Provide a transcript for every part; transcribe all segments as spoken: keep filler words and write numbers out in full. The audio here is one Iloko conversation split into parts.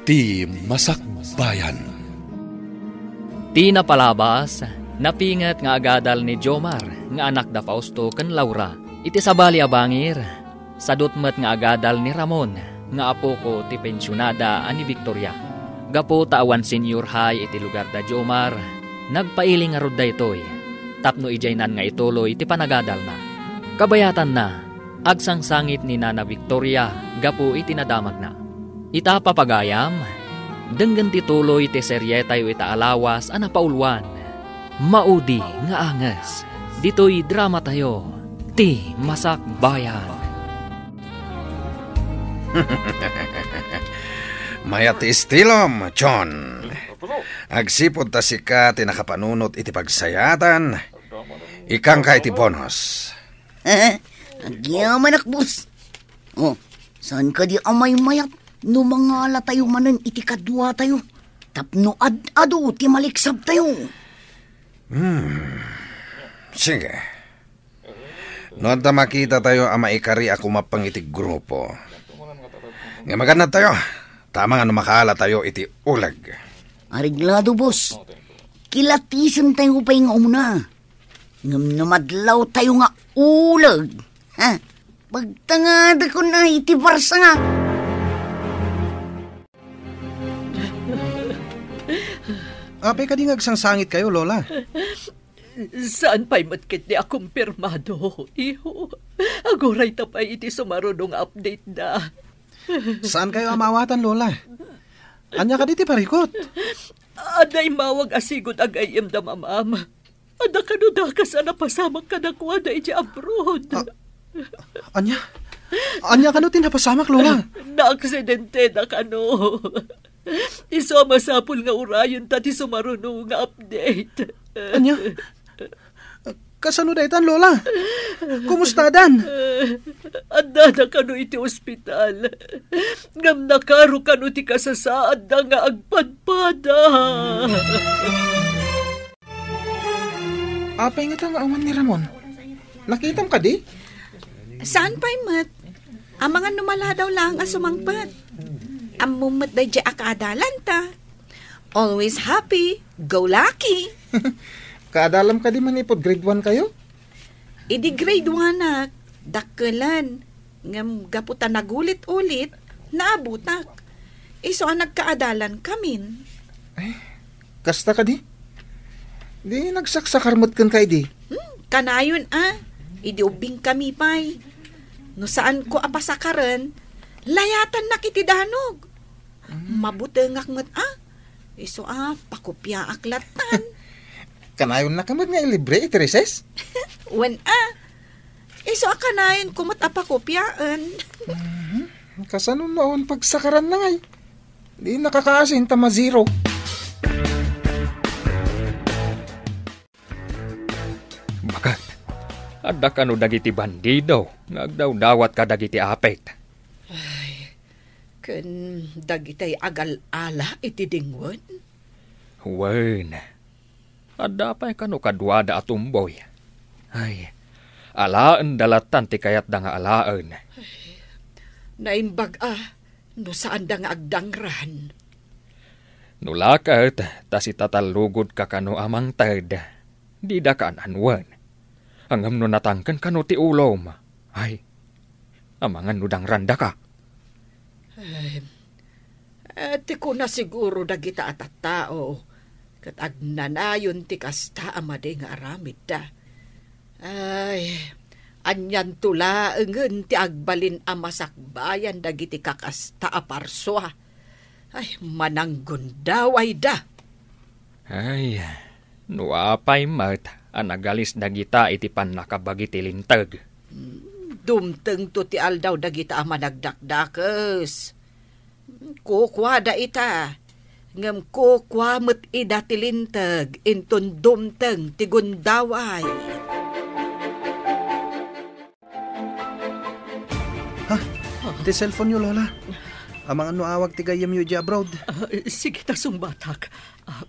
Ti Masakbayan. Ti napalabas, napinget nga agadal ni Jomar nga anak da Fausto ken Laura. Iti sabali a bangir, sadut met nga agadal ni Ramon nga apoko ti pensionada a ni Victoria. Gapu ta awan senior high iti lugar da Jomar, nagpailing ngarud daytoy tapno idiaynan nga ituloy ti panagadalna. Kabayatanna, agsangsangit ni Nana Victoria gapu iti nadamagna. Ita papagayam, denggen ti tuloy ti serietayo ita a lawas a napauluan, Maudi nga Anges. Ditoy dramatayo, Ti Masakbayan. Mayat ti estilom, John. Agsipud ta sika ti nakapanunot iti pagsayaatan, ikkanka iti bonus. Agyamanak, boss. Oh, saan kadi a maymayat no mangalatayo manen iti kaduatayo tapno ad-adu ti maliksabtayo? Hmm. Sige. No adda makitatayo a maikari a kumappang iti grupo, nga magannadtayo, ta amangan no makaalatayo iti uleg. Areglado, boss. Kilatisentayo pay nga umuna. Ngem no madlawtayo nga uleg, ha? Pagtangadakon iti barsa nga. Apay kadi nga agsangsangitkayo, Lola? Saan pay met ketdi a kumpirmado, iho. Aguray ta pay iti sumaruno nga update da. Saankayo a maawatan, Lola? Ania kadi ti parikut? Adda immawag a sigud a gayyemda, Mamam. Adda kano dakas a napasamak kadakuada idiay abroad. Ah, ania? Ania kano ti napasamak, Lola? Naaksidenteda kano. Isu a masapul nga urayenta ti sumaruno nga update. Ania? Kasano daytan, Lola? Kumustadan? Addada kano iti ospital. Ngem nakaro kano ti kasasaadda nga agpadpada. Apay ngata nga awan ni Ramon? Nakitam kadi? Saan pay met? Amangan no maladaw laeng a sumangpet. Ammom met daydiay a kaadalanta. Always happy, go lucky. Kaadalam kadi manipud grade one kayo? Idi grade one-ak, dakkelen, ngem gapu ta nagulit-ulit, naabutak. Isu a nagkaadalan kamin. Ay, kasta kadi? Di nagsaksakar met kenka idi? Hmm, kanayon a, idi ubbing kami pay. No saanko a pasakaren, layatannak iti danog. Hmm. Mabutengak met a, isu a pakopiaak lattan. Kanayonnaka met nga ilibre iti recess? Wen a, isu a kanayonko met a pakopiaen. Mhm. Kasano no awan pagsakaranna ngay? Di nakakaasin ta ma-zero. Baket, adda kano dagiti bandido nga agdawdawat kadagiti apit? Ay, ken dagitay agal-ala iti dingwen? Wen, adda pay kano kaduada a tumboy. Ay, alaenda lattan ti kayatda nga alaen. Ay, naimbag a, no saanda nga agdangran. No la ket ta sitatallugodka kano a mangted, didaka an-anuen. Ngem no natangken kano ti ulom, ay, amangan no dangrandaka. Ay, eh, ti kuna siguro dagita a tattao, ket agnanayon ti kasta a madi nga aramidda. Ay, anianto laengen ti agbalin a masakbayan dagiti kakasta a parsua. Ay, mananggundawayda. Ay, no apay met a nagalis dagita iti pannakabagi ti linteg. Hmm, dumtengto ti aldaw dagita a managdakdakes. Kukuada ita, ngem kukua met ida ti linteg inton dumteng ti gundaway. Ha? Ti cellphone-yo, Lola. Amangan no awag ti gayyemyo idiay abroad. Ah, sige ta sungbatak. Ah,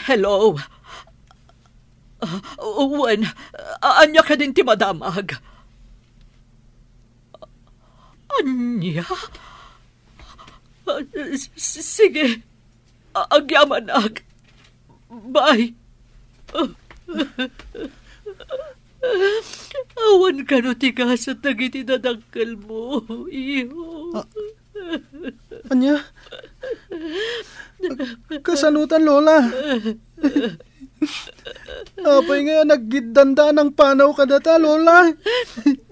hello? Ah, wen, a-, ania kadin ti madamag? Ania? Ah, s-, s-, sige. A-, agyamanak. Bye. Awan kano ti gasat dagiti dadakkelmo, iho. Ah, ania? Kasanotan, Lola? Apay nga naggiddanda a nangpanaw kadata, Lola?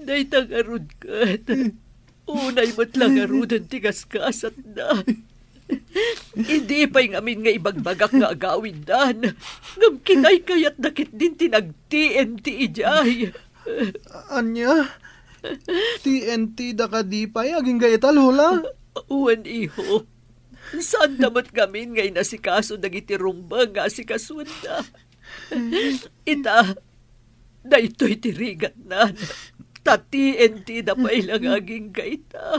Dayta ngarud ket. Unay met la ngaruden ti gasgasatda. Idi pay ngamin nga ibagbagak nga agawiddan, ngem kinaykayatda ketdin ti nag-T N T idiay. Ania? T N T da kadi pay agingga ita, Lola? Wen, iho. Saanda met ngamin nga inasikaso dagiti rumbeng nga asikasuenda. Ita, daytoy ti rigatnan. Ta T N T da pay la nga agingga ita.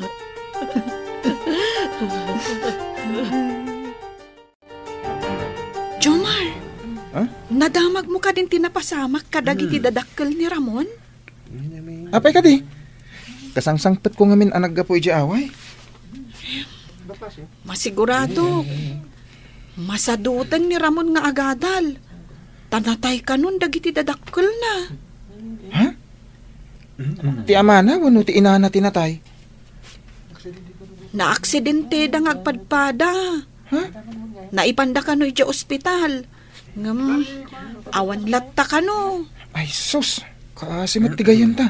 Jomar, Ha? Nadamagmo kadin ti napasamak kadagiti Hmm. dadakkel ni Ramon? Apay kadi? Kasangsangpetko ngamin a naggapu idiay away. Masigurado. Masaduteng ni Ramon nga agadal. Ta natay kanon dagiti dadakkelna. Ha? Ti amana wenno ti inana ti natay? Naaksidenteda nga agpadpada. Ha? Naipanda kano idiay ospital. Ngem, awan latta kano. Ay, sus! Kaasi met ti gayyemta.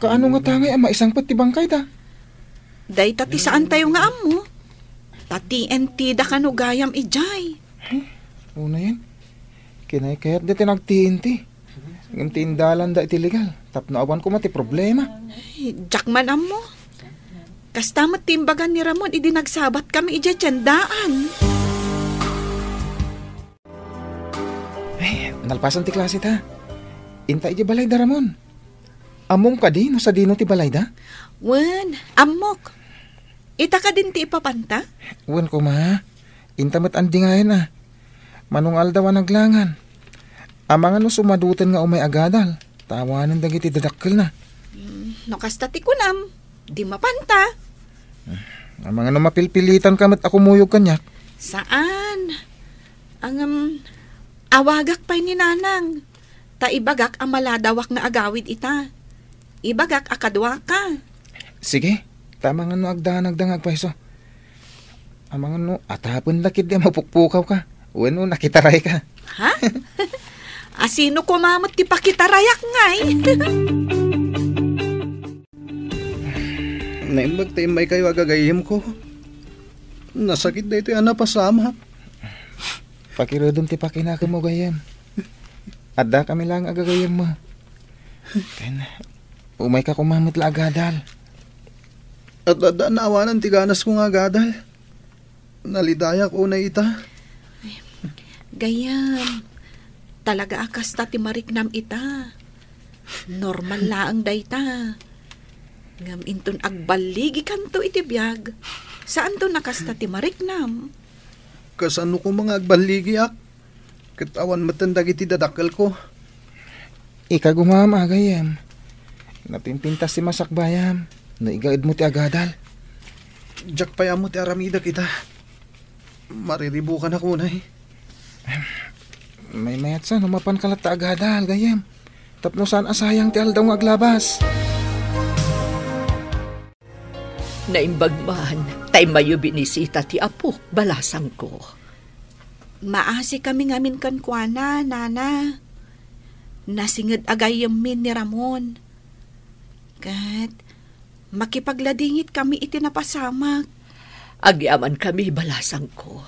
Kaano nga tangay a maisangpet ti bangkayda? Dayta ti saantayo nga ammo. Ta T N T da kano gayam idiay. Ay, unayen. Kinaykayatda ti nag-T N T. Ngem ti indalanda iti legal. Tapno awan koma ti problema. Ay, diak man ammo. Kasta met ti imbaga ni Ramon idi nagsabat kami idiay tiendaan. Ay, nalpasan ti klase ta. Inta idiay balay da Ramon. Ammom kadi no sadino ti balayda? Wen, ammok. Ita kadin ti ipapanta? Wen koma. Inta met andingayen a. Mano nga aldaw a naglangan. Amangan no sumaduten nga umay agadal. Ta awanen dagiti dadakkelna. Mm, no kasta ti kunam, di mapanta. Amangan no mapilpilitan ka met a kumuyog kaniak. Saan? Ngem, awagak pay ni Nanang. Ta ibagak a maladawak nga agawid ita. Ibagak a kaduaka. Sige, ta amangan no agdanagda nga agpayso. Amangan no atapendak idi a mapukpukaw ka. Wenno nakitaray ka. Ha? Asino koma met ti pakitarayak ngay? Naimbag ta immaykayo a gagayyemko. Nasakit daytoy a napasamak. Pakiredem ti pakinakemmo, gayyem. Adda kami laeng a gagayyemmo. Ken, umayka koma met la agadal. At adda naawanan ti ganasko nga agadal. Nalidayak unay ita. Gayyem, talaga a kasta ti mariknam ita. Normal laeng dayta. Ngem inton agballigikanto iti biag, saanto a kasta ti mariknam. Kasano koma nga agballigiak? Ket awan metten dagiti dadakkelko. Ikagumam a gayyem. Napimpintas ti masakbayam no igaedmo ti agadal. Diak pay ammo ti aramidek ita. Mariribukanak unay. Maymayatsa no mapanka latta agadal, gayyem. Tapno saan a sayang ti aldaw nga aglabas. Naimbag man, ta immayo binisita ti apok, balasangko. Maasikami ngamin kenkuana, Nana. Nasinged a gayyemmi ni Ramon. Ket makipagladingitkami iti napasamak. Agyamankami, balasangko.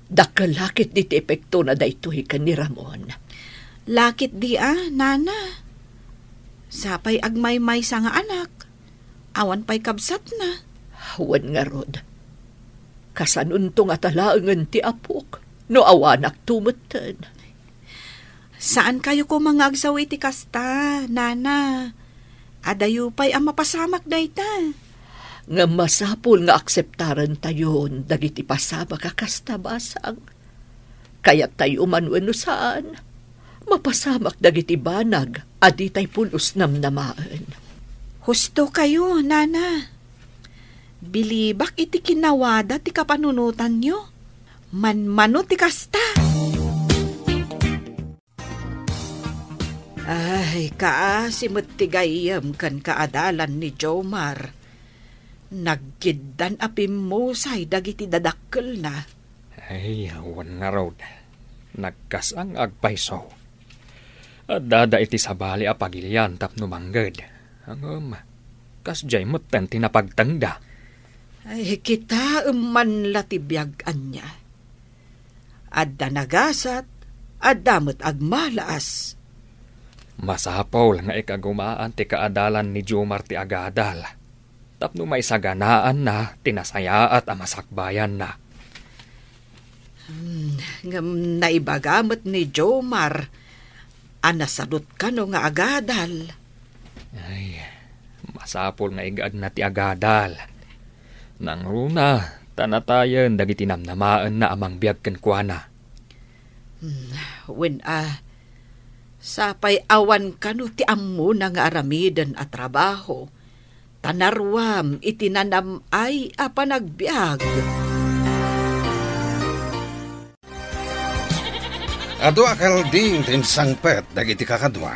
Dakkel la ketdi ti epektona daytoy ken ni Ramon. La ketdi a, Nana. Sapay agmaymaysa nga anak. Awan pay kabsatna. Wen ngarud, kasanonto ngata laengen ti apok no awanakto metten? Saankayo koma nga agsaw iti kasta, Nana. Adayo pay a mapasamak dayta. Ngem masapul nga akseptarentayon dagiti pasamak a kasta, basang. Kayattayo man wenno saan, mapasamak dagiti banag a ditay pulos namnamaen. Husto kayo, Nana. Bilibak iti kinawada ti kapanunotanyo. Manmano ti kasta. Ay, kaasi met ti gayyem ken kaadalan ni Jomar. Nagkiddan a pimmusay dagiti dadakkelna. Ay, wen ngarud, nagkasang agpayso. Addada iti sabali a pagilian tapno mangged. Ngem, kasdiay metten ti napagtengda. Ay, kitaem man la ti biag ania. Adda nagasat, adda met agmalaas. Masapul nga ikagumaan ti kaadalan ni Jomar ti agadal, tapno maisaganaanna ti nasayaat a masakbayanna. Hmm, ngem naibaga met ni Jomar a nasadut kano nga agadal. Ay, masapul nga igaedna ti agadal. Nangruna, ta natayen dagiti namnamaenna a mangbiag kenkuana. Hmm, wen a, sapay awan kano ti ammona nga aramiden a trabaho, ta naruam iti nanam-ay a panagbiag. Adu a kalding ti insangpet dagiti kakadua.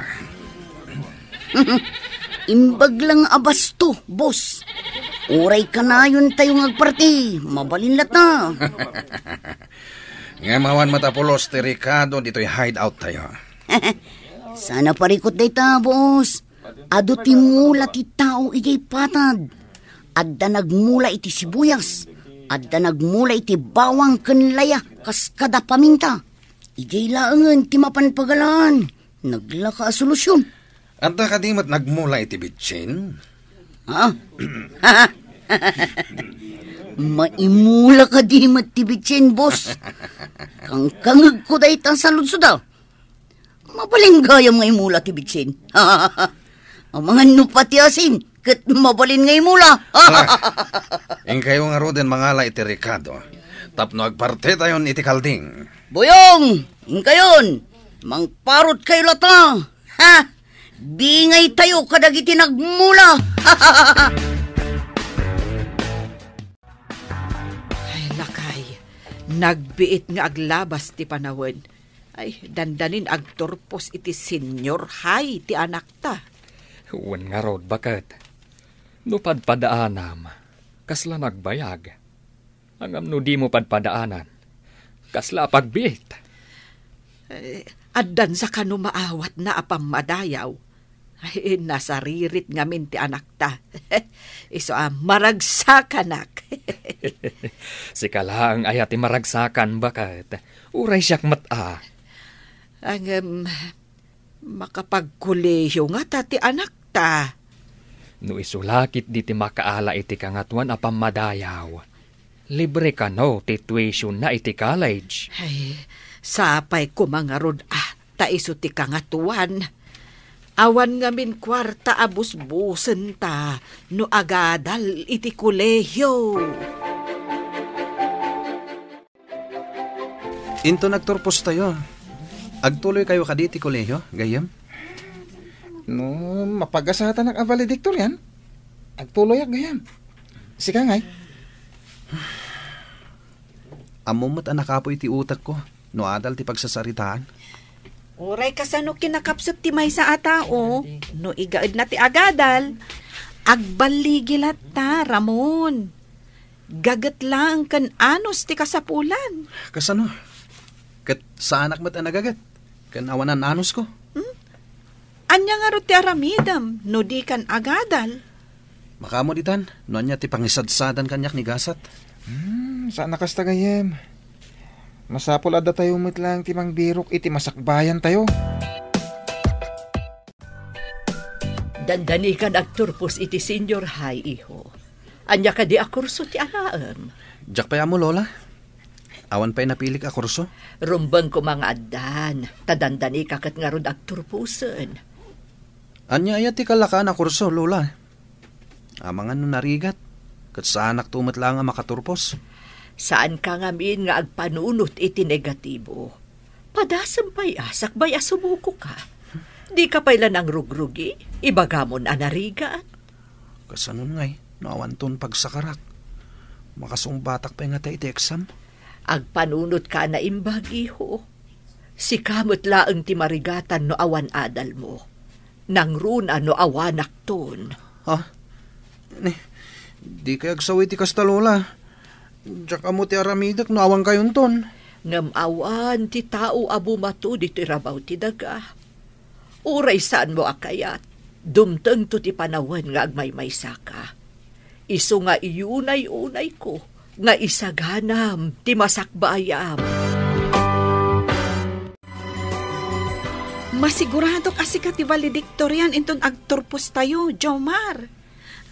Imbag lang a basto, boss. Uray kanayon tayo nga agparti, mabalin latta. Ngem awan met a pulos ti rekado ditoy hideout tayo. Sana parikot dayta, boss. Adu ti mula ti tao idiay patad. Adda nagmula iti sibuyas. Adda nagmula iti bawang ken laya kas kada paminta. Idiay laengen ti mapan pagalaan. Naglaka a solusyon. Adda kadi met nagmula iti bitsin? Ha? Maimula kadi met ti bitsin, boss? Kangkangegko dayta saludsod a. Mabalin gayam nga imula ti bitsin. Amangan no pati asin, ket mabalin nga imula. Ala, inkayo ngaruden mangala iti rekado, tapno agpartitayon iti kalding. Boyong, inkayon, mangparot kayo latta. Ha? Bingay tayo kadagiti nagmula. Ay, lakay, nagbiit nga aglabas ti panawen. Ay, dandanin agturpos iti senior high ti anakta. Wen ngarud, baket. No padpadaanam, kasla nagbayag. Ngem no dimo padpadaanan, kasla a pagbiit. Eh, addansa kano maawatna a pammadayaw. Ay, nasaririt ngamin ti anakta. Isu a maragsakanak. Sika laeng aya ti maragsakan, baket. Uray siak met a. Ngem, makapagkolehiyo ngata ti anakta. No isu la ketdi ti makaala iti Kangatoan a Pammadayaw, libre kano ti tuitionna iti college. Ay, sapay koma ngarud a ta isu ti Kangatoan. Awan ngamin kuarta a busbusenta no agadal iti kolehiyo. Inton agturpostayo, agtuloykayo kadi ti kolehiyo, gayyem? No mapagasatanak a valedictorian, agtuloyak, gayyem. Sika ngay? Ammom met a nakapuy ti utekko no adal ti pagsasaritaan. Uray kasano kinakapsut ti maysa a tao, no igaedna ti agadal, agballigi latta, Ramon. Gaget laeng ken anus ti kasapulan. Kasano? Ket saanak met a nagaget ken awanan anusko. Hmm? Ania ngarud ti aramidem no dikan agadal? Makaammo ditan no ania ti pangisadsadan kaniak ni gasat. Hmm, saan a kasta, gayyem. Masapul a datayo met laeng ti mangbirok iti masakbayantayo. Dandanikan agturpos iti senior high, iho. Ania kadi a kurso ti alaem? Diak pay ammo, Lola. Awan pay napilik a kurso. Rumbeng koma nga addan, ta dandanika ket ngarud agturposen. Ania aya ti kalakaan a kurso, Lola? Amangan no narigat, ket saanakto met laeng a makaturpos. Saanka ngamin nga agpanunot iti negatibo. Padasem pay a sakbay a sumukoka. Dika pay la nangrugrugi, ibagamon a narigat. Kasanon ngay, no awanton pagsakarak? Makasungbatak pay ngata iti exam? Agpanunotka a naimbag, iho. Sika met laeng ti marigatan no awan adalmo. Nangruna no awanakton. Ha? Ni, dikay agsawi ti kasta, Lola. Diak ammo ti aramidek no awankayonton. Ngem awan ti tao a bumato ditoy rabaw ti daga. Uray saanmo a kayat, dumtengto ti panawen nga agmaymaysaka. Isu nga iyunay-unayko nga isaganam ti masakbayam. Masiguradok a sika ti valedictorian inton agturpostayo, Jomar.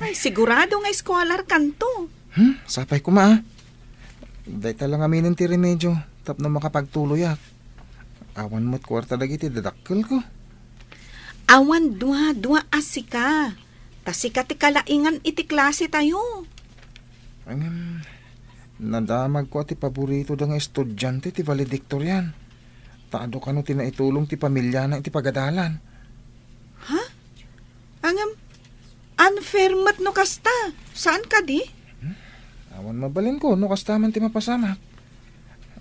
Ay, sigurado nga eskualarkanto. Hmm, sapay koma, ah. Dayta la ngaminen ti remedio tapno makapagtuloyak. Awan met kuarta dagiti dadakkelko. Awan dua-dua a sika. Ta sika ti kalaingan iti klasetayo. Ngem, nadamagko a ti paboritoda nga estudiante ti valedictorian. Ta adu kano ti naitulong ti pamiliana iti pagadalan. Ha? Ngem, unfair met no kasta. Saan kadi? Hmm? Awan mabalinko no kasta man ti mapasamak.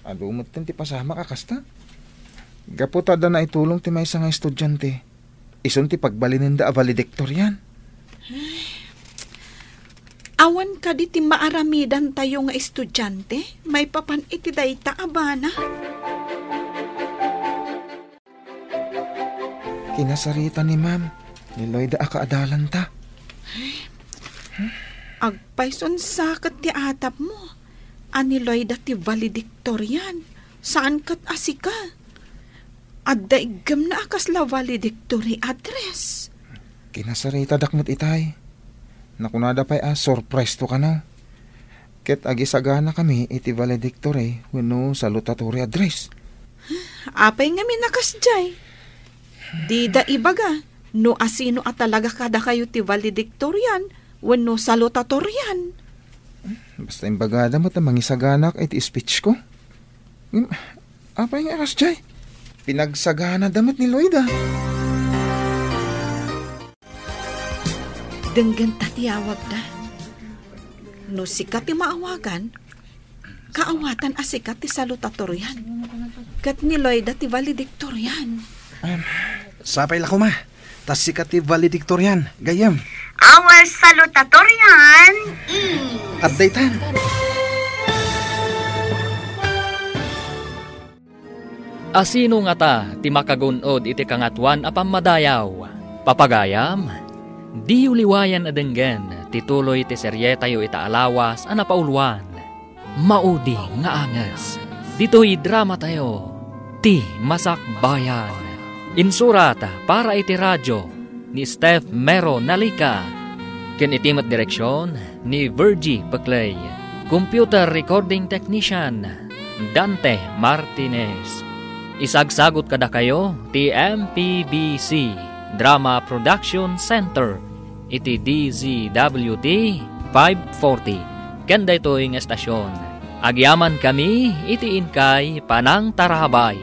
Adu metten ti pasamak a kasta. Gapu ta adda naitulong ti maysa nga estudiante, isun ti pagbalinenda a valedictorian. Awan kadi ti maaramidantayo nga estudiante maipapan iti dayta a banag? Kinasarita ni Ma'am, ni Loida a kaadalanta. Agpayson sa ket ti atapmo a ni Loida ti valedictorian, saan ket a sika. Adda iggemna a kasla valedictory address. Kinasaritadak met itay. Nakunada pay a surprise to kano. Ket agisaganakami iti valedictory wenno salutatory address. Apay ngamin a kasdiay? Dida ibaga no asino a talaga kadakayo ti valedictorian wenno salutatorian. Basta imbagada met a mangisaganak iti speech ko. Ngem, apay nga kasdiay? Pinagsaganada met ni Loida. Denggenta ti awagda. No sika ti maawagan, kaawatan a sika ti salutatorian. Ket ni Loida ti valedictorian. Em, sapay la koma. Ta sika ti valedictorian, gayyem. Our salutatorian is... Adda itan. Asino ngata ti makagun-od iti Kangatoan a Pammadayaw? Papagayam, diyo liwayan a denggen ti tuloy ti serietayo ita a lawas a napauluan, Maudi nga Anges. Ditoy dramatayo, Ti Masakbayan. Insurat para iti radio ni Steph Mero Nalica, ken iti met direksion ni Virgie Peclay. Computer recording technician, Dante Martinez. Isagsagut kadakayo ti M P B C Drama Production Center iti D Z W T five forty ken daytoy nga estasion. Agyamankami iti inkay panangtarabay.